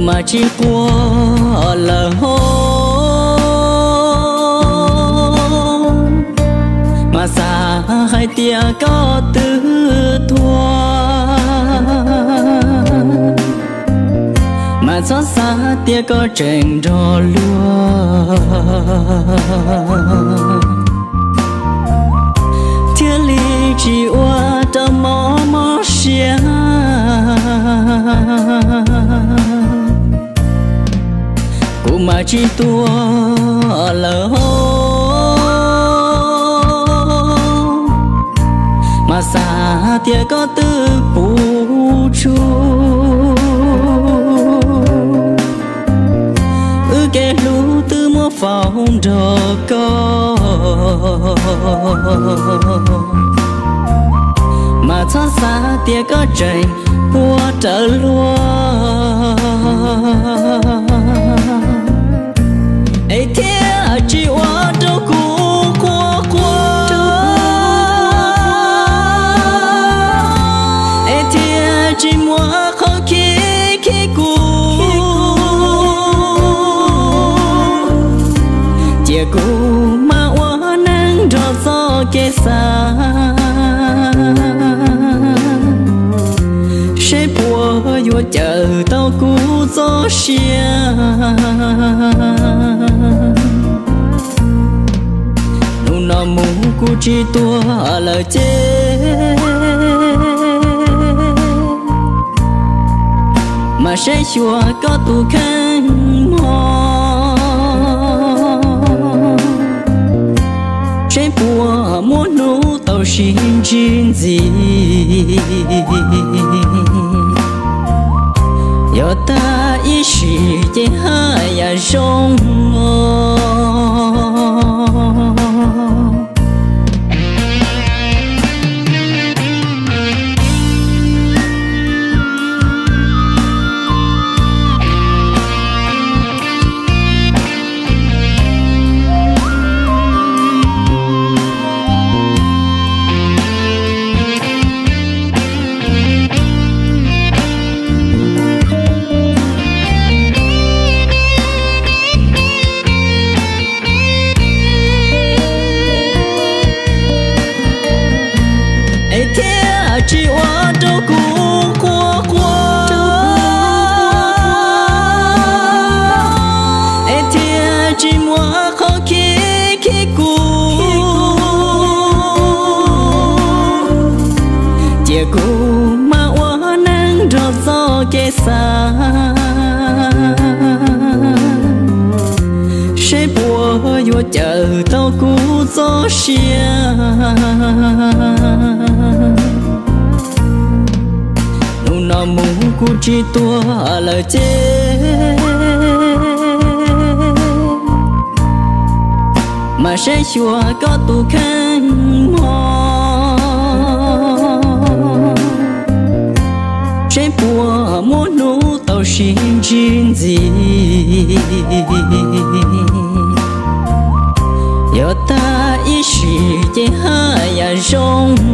mas tsis quaj lawm hos, mas xav hais tias koj twb tuag, mas txhob xav tias koj tseem nrog luag, thiaj li tsis ua rau mob mob siab. Kuv mas tsis tuag lawm hos, mas xav tias koj twb puv tsuaj, wb kev hlub twb muab faus nrog koj, mas txhob xav tias koj tseem puag rawv luag, es thiaj tsis ua rau kuv quaj quaj, es thiaj tsis muaj qhov khib khib kuv. Cia kuv mas ua neej nrog txoj kev xav, seb puas yuav cawm tau kuv txoj sia. Hnub no mus kuv tsis tuag lawm ces, mas saib xyuas koj tus kheej mog, saib puas muaj hnub tau sib ntsib ntxiv. Yog tag ib sim ces haj yam zoo. Es thiaj tsis ua rau kuv quaj quaj, es thiaj tsis muaj qhov khib khib kuv. Cia kuv mas ua neej nrog txoj kev xav, seb puas yuav cawm tau kuv txoj sia. Hnub no mus kuv tsis tuag lawm ces, mas saib xyuas koj tus kheej mog, saib puas muaj hnub tau sib ntsib ntxiv. Yog tag ib sim ces haj yam zoo.